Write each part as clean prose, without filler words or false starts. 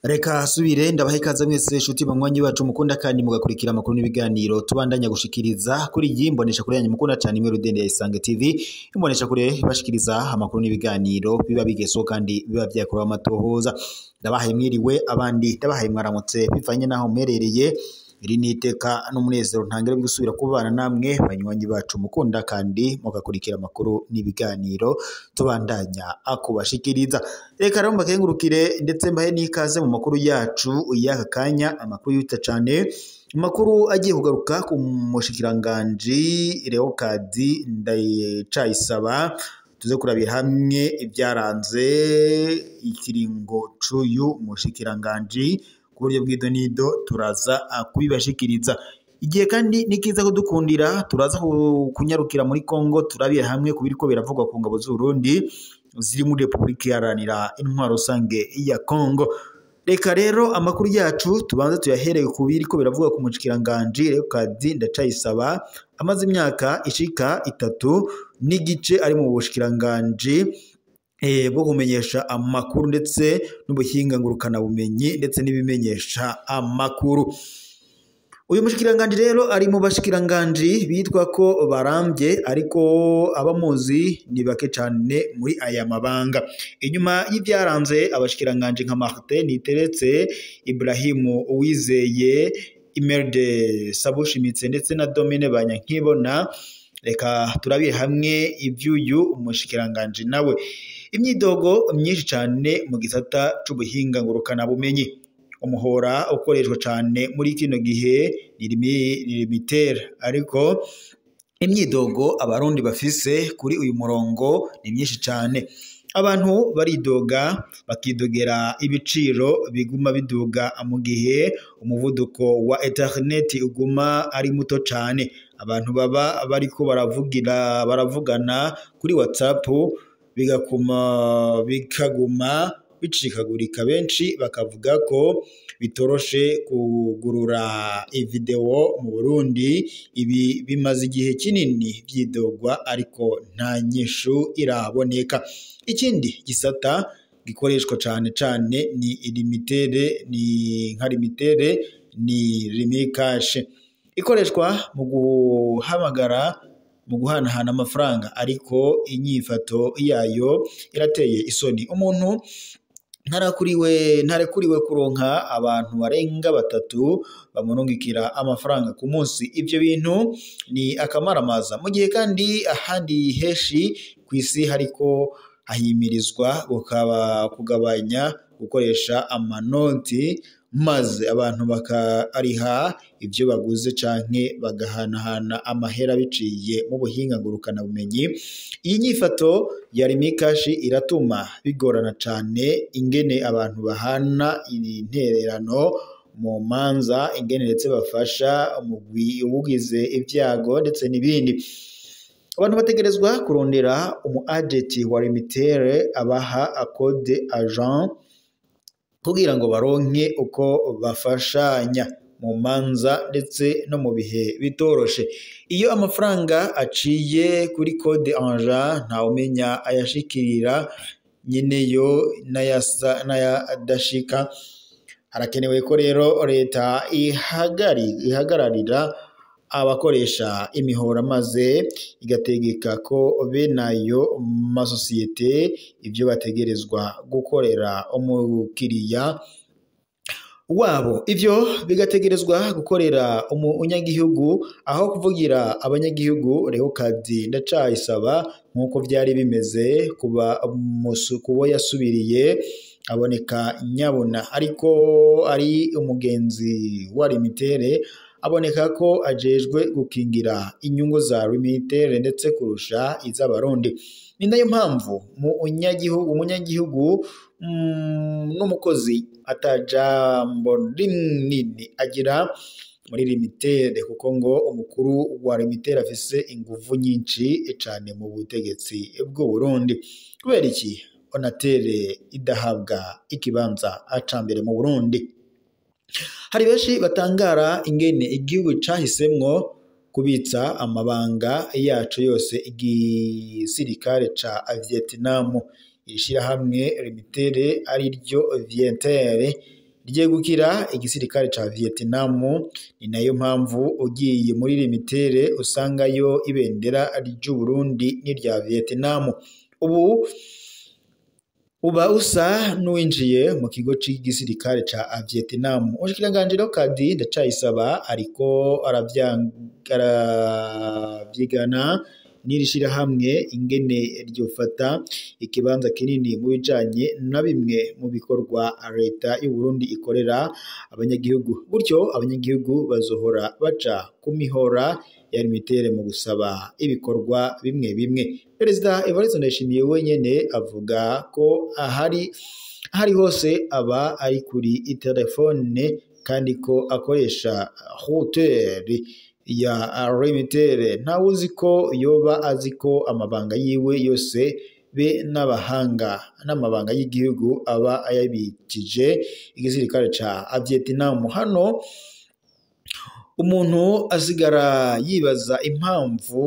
Reka subire ndabahe ikaze mwese shuti banywanyi bacu mukunda kandi mugakurikira amakuru n'ibiganiro tubandanya gushikiriza kuri iyi mbonesha kure yanyu mukunda cyane imwe rudende ya Isange TV. Imbonesha kure bashikiriza amakuru n'ibiganiro biba bigeso kandi biba byakorewe amatohoza. Ndabahaye mwiriwe, abandi ndabahaye mwaramutse bivanye naho mwerereye. Iri ni iteka n'umunezero ntangire gusubira kubana namwe banywanyi bacu mukunda kandi mugakurikira amakuru n'ibiganiro tubandanya akubashikiriza. Reka rero mbakengurukire ndetse mbahe n'ikaze mu makuru yacu y'aka kanya, amakuru yuta cyane, amakuru agiye kugaruka ku mushikiranganji Leokadi Ndayicayisaba. Tuze kurabira hamwe ibyaranze ikiringo c'uyu mushikiranganji ku buryo bw'idonido, turaza kubibashikiriza. Igihe kandi nikiza kudukundira turaza kunyarukira muri Kongo, turabira hamwe ku biriko biravugwa ku ngabo z'Uburundi ziri muri Republika Iharanira Intwaro Rusange ya Kongo. Reka rero amakuru yacu tubanze tuyahereye ku biriko biravugwa ku mushikiranganji Leokadi Ndacayisaba, amaze imyaka ishika 3.5 ari mu bushikiranganji bwo kumenyesha amakuru ndetse n'ubuhinga ngurukana bumenyi ndetse n'ibimenyesha amakuru. Uyu mushikiranganji rero ari mu bashikiranganji bitwa ko barambye, ariko abamuzi ni bake cyane muri aya mabanga. Inyuma y'ibyaranze abashikiranganji nka Martin Niteretse, Ibrahim Uwizeye, Imerde Sabushimitse ndetse na Domine Banyankibona, reka turabire hamwe iby'uyu mushikiranganji nawe. Imyidogo myinshi cyane mu gisata c'ubuhinga ngurukana bumenyi. Umuhora ukoreshwa cyane muri kino gihe ni limitere, ariko imyidogo abarundi bafise kuri uyu murongo ni myinshi cyane. Abantu baridoga bakidogera ibiciro biguma biduga mu gihe umuvuduko wa internet uguma ari muto cyane. Abantu baba bariko baravugana kuri WhatsApp bikaguma bicikagurika, benshi bakavuga ko bitoroshe kugurura ivideo mu Burundi. Ibi bimaze igihe kinini byidogwa ariko nta nyishu iraboneka. Ikindi gisata gikoreshwa cyane cyane ni limitere, ni nka limitere ni rimikashe ikoreshwa mu guhamagara, mu guhanahana amafaranga, ariko inyifato yayo irateye isoni. Umuntu ntarekuriwe kuronka abantu barenga 3 bamurungikira amafaranga ku munsi. Ibyo bintu ni akamaramaza, mu gihe kandi ahandi heshi ku isi hariko hahimirizwa kugabanya gukoresha amanoti, maze abantu bakariha ibyo baguze canke bagahanahana amahera biciye mu buhinga ngurukana bumenyi. Iyi nyifato ya rimikashi iratuma bigorana cane ingene abantu bahana intererano mu manza, ingene ndetse bafasha umugwi ubugize ibyago ndetse n'ibindi. Abantu bategerezwa kurondera umu agent wa limitere abaha akode agent kugira ngo baronke uko bafashanya mu manza ndetse no mu bihe bitoroshe. Iyo amafaranga aciye kuri code agent ntawumenya ayashikirira nyeneyo n'ayadashika. Harakenewe ko rero leta ihagararira abakoresha imihora maze igategeka ko benayo masosiyete ibyo bategerezwa gukorera umukiriya wabo, ivyo bigategerezwa gukorera umunyagihugu aho kuvugira abanyagihugu. Leokadi Ndacayisaba nk'uko byari bimeze kuba kubo yasubiriye aboneka nyabona, ariko ari umugenzi wa limitere, aboneka ko ajejwe gukingira inyungu za limitere ndetse kurusha iz'abarundi. Ni nayo mpamvu umunyagihugu n'umukozi atajambo rinini agira muri limitere, kuko ngo umukuru wa limitere afise inguvu nyinshi cane mu butegetsi bw'u Burundi. Kubera iki Onatel idahabwa ikibanza acambere mu Burundi? Hari benshi batangara ingene igihugu cahisemwo kubitsa amabanga yaco yose igisirikare ca Vietnam. Ishirahamwe Limitere ari ryo Vientere ryegukira igisirikare ca Vietnam. Ni nayo mpamvu ugiye muri Limitere usangayo ibendera ry'u Burundi n'irya Vietnam. Ubu uba usa n'uwinjiye mu kigo c'igisirikare ca Vietnam. Umushikiranganji Leokadi Ndacayisaba ariko aravyigana n'iri shirahamwe ingene ryofata ikibanza kinini mu bijanye na bimwe mu bikorwa leta y'u Burundi ikorera abanyagihugu. Gutyo abanyagihugu bazohora baca ku mihora ya Limitere mu gusaba ibikorwa bimwe bimwe. Perezida Evariste Ndayishimiye wenyene avuga ko ahari hose aba ari kuri telefone kandi ko akoresha router ya Limitere. Ntawuzi ko yoba azi ko amabanga yiwe yose be n'abahanga n'amabanga y'igihugu aba ayabikije igisirikare ca Vietnam. Hano umuntu asigara yibaza impamvu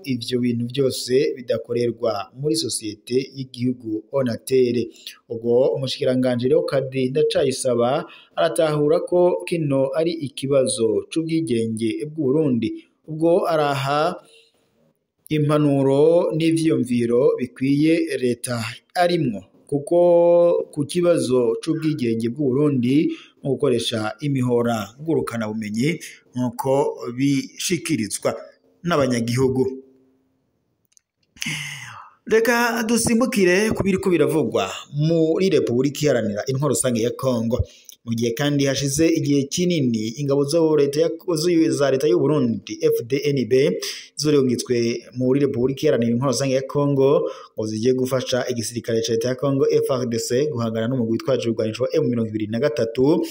ivyo bintu byose bidakorerwa muri sosiyete y'igihugu Onatel. Ubwo umushikiranganji Leokadi Ndacayisaba aratahura ko kino ari ikibazo c'ubwigenge bw'u Burundi. Ubwo araha impanuro n'ivyiyumviro bikwiye leta arimwo, kuko ku kibazo c'ubwigenge bw'u Burundi mu gukoresha imihora ngurukana bumenyi nk'uko bishikirizwa n'abanyagihugu. Reka dusimbukire ku biriko biravugwa muri Repubulika Iharanira Intwaro Rusange ya Kongo. Mu gihe kandi hashize igihe kinini ingabo za leta y'u Burundi FDNB zirungitswe muri Repubulika Iharanira Intwaro Rusange ya Kongo ngo zigiye gufasha igisirikare ca leta ya Kongo FARDC guhangana n'umugwi witwaje ibigwanisho M23.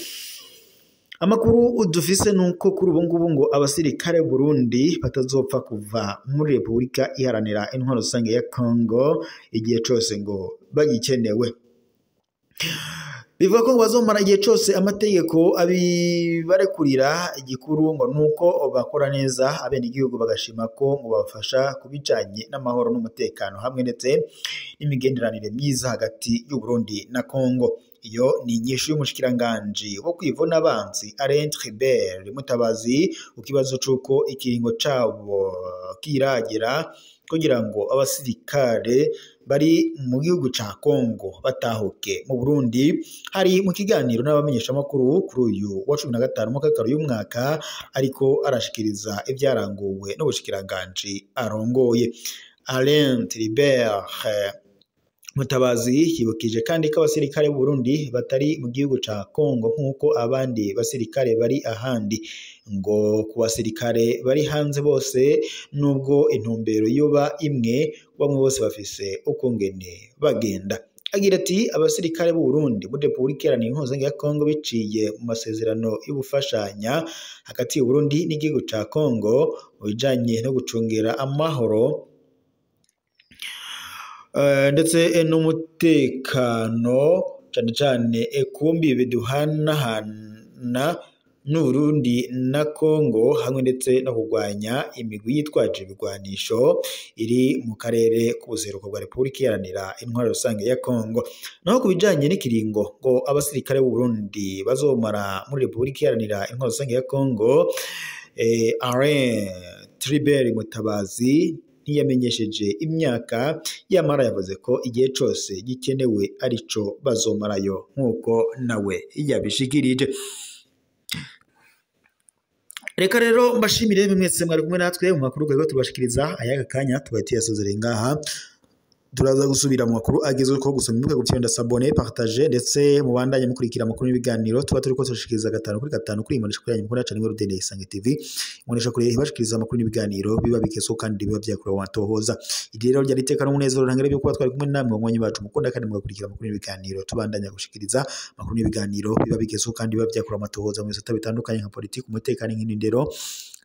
Amakuru dufise nuko kuri ubu ngubu ngo abasirikare Burundi batazopfa kuva muri Repubulika Iharanira Intwaro Rusange ya Kongo igihe cose ngo bagikenewe. Bivuga ko bazomara igihe cose amategeko abibarekurira. Igikuru ngo nuko bakora neza abenegihugu bagashima ko ngo babafasha kubijanye n'amahoro n'umutekano hamwe ndetse n'imigenderanire myiza hagati y'u Burundi na Kongo. Iyo ni inyishu y'umushikiranganji wo kwivuna abansi Alain Tribert Mutabazi ku kibazo c'uko ikiringo cabo kiragera kugira ngo abasirikare bari mu gihugu ca Kongo batahuke mu Burundi. Hari mu kiganiro n'abamenyeshamakuru kuri uyu wa 15 mu y'umwaka, ariko arashikiriza ibyaranguwe n'ubushikiranganji arongoye. Alain Tribert Mutabazi yibukije kandi ko abasirikare b'u Burundi batari mu gihugu ca Kongo nk'uko abandi basirikare bari ahandi. Ngo ku basirikare bari hanze bose nubwo intumbero yoba imwe, bamwe bose bafise ukungene bagenda. Agira ati abasirikare b'u Burundi muri Repubulika Iharanira Intwaro Rusange ya Kongo biciye mu masezerano y'ubufashanya hagati y'u Burundi n'igihugu ca Kongo mu bijanye no gucungera amahoro ndetse n'umutekano, cane cane ku mbibe duhanahana n'Uburundi na Kongo, hamwe ndetse no kurwanya imigwi yitwaje ibigwanisho iri mu karere k'ubuseruko bwa Repubulika Iharanira Intwaro Rusange ya Kongo. Naho ku bijanye n'ikiringo ngo abasirikare b'u Burundi bazomara muri Repubulika Iharanira Intwaro Rusange ya Kongo, Alain Tribert Mutabazi ntiyamenyesheje imyaka, yamara yavuze ko igihe cose gikenewe arico bazomarayo nk'uko nawe yabishikirije. Reka rero mbashimire mwese mwari kumwe natwe mu makuru twari tubashikiriza ayaga kanya, tubaye tuyasozereye ngaha. Turaza gusubira mu makuru agezweho gusoma imbuga gufyonda s'abonner, partager ndetse mubandanye mukurikira amakuru n'ibiganiro tuba turiko turashikiriza 5 kuri 5 kuri imbonesha kuri yanyu mukunda cane Rudende Isange TV. Imbonesha kuri ibashikiriza amakuru n'ibiganiro biba bikeso kandi biba vyakorewe amatohoza. Iri rero ryari iteka n'umunezero ntangere byo kuba twari kumwe namwe banywanyi bacu mukunda kandi mugakurikira amakuru n'ibiganiro. Tubandanya gushikiriza amakuru n'ibiganiro biba bikeso kandi biba vyakorewe amatohoza mu bisata bitandukanye nka politiki, umutekano, nk'indero,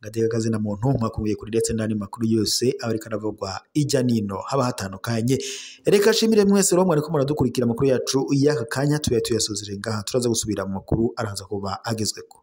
agateka kazina muntu, mwakumbuye kuri ndetse n'andi makuru yose abariko aravugwa ijya nino haba hatandukanye. Reka shimire mwese rero mwariko muradukurikira amakuru yacu y'aka kanya, tuya tuyasozere ngaha. Turaza gusubira mu makuru araza kuba agezweko.